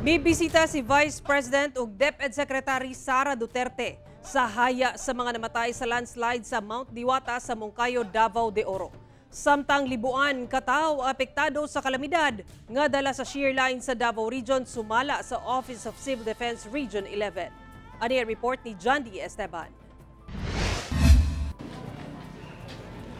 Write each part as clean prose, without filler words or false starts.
Mibisita si Vice President ug DepEd Secretary Sara Duterte sa haya sa mga namatay sa landslide sa Mount Diwata sa Monkayo, Davao de Oro. Samtang libuan katawo apektado sa kalamidad nga dala sa shear line sa Davao Region, sumala sa Office of Civil Defense Region 11. Ani ang report ni John D. Esteban.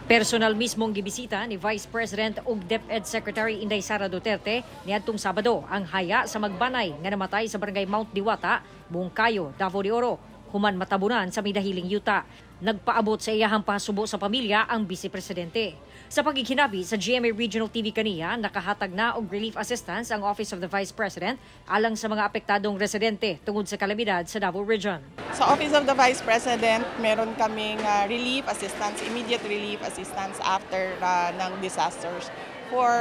Personal mismong gibisita ni Vice President ug DepEd Secretary Inday Sara Duterte niadtong Sabado ang haya sa magbanay nga namatay sa barangay Mount Diwata, Monkayo, Davao de Oro, human matabunan sa midahiling yuta. Nagpaabot sa iyahang pasubo sa pamilya ang Vice Presidente. Sa pagkikinabi sa GMA Regional TV kaniya, nakahatag na og relief assistance ang Office of the Vice President alang sa mga apektadong residente tungod sa kalamidad sa Davao Region. Sa Office of the Vice President, meron kaming relief assistance, immediate relief assistance after ng disasters. For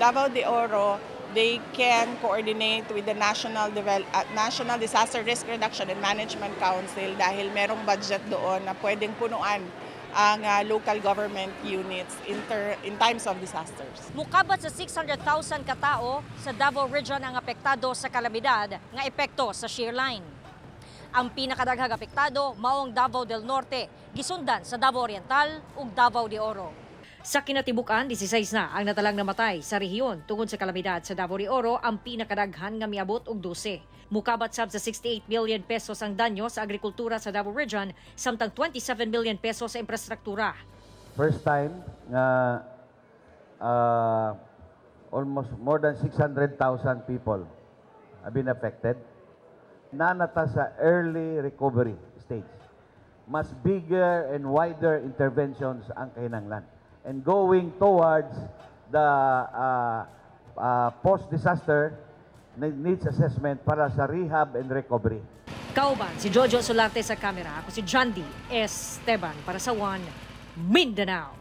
Davao de Oro, they can coordinate with the National Disaster Risk Reduction and Management Council dahil merong budget doon na pwedeng punuan ang local government units in times of disasters. Mukabat sa 600,000 katao sa Davao Region ang apektado sa kalamidad nga epekto sa shear line. Ang pinakadaghang apektado mao ang Davao del Norte, gisundan sa Davao Oriental ug Davao de Oro. Sa kinatibukan, 16 na ang natalang namatay sa rehiyon tungod sa kalamidad. Sa Davao de Oro, ang pinakadaghan nga miabot og 12. Mukabat sab sa 68 million pesos ang danyo sa agrikultura sa Davao Region, samtang 27 million pesos sa infrastruktura. First time nga almost more than 600,000 people have been affected. Naa na ta sa early recovery stage. Mas bigger and wider interventions ang kahinanglan. And going towards the post-disaster needs assessment para sa rehab and recovery. Kauban si Jojo Solarte sa kamera. Ako si John D. Esteban para sa One Mindanao.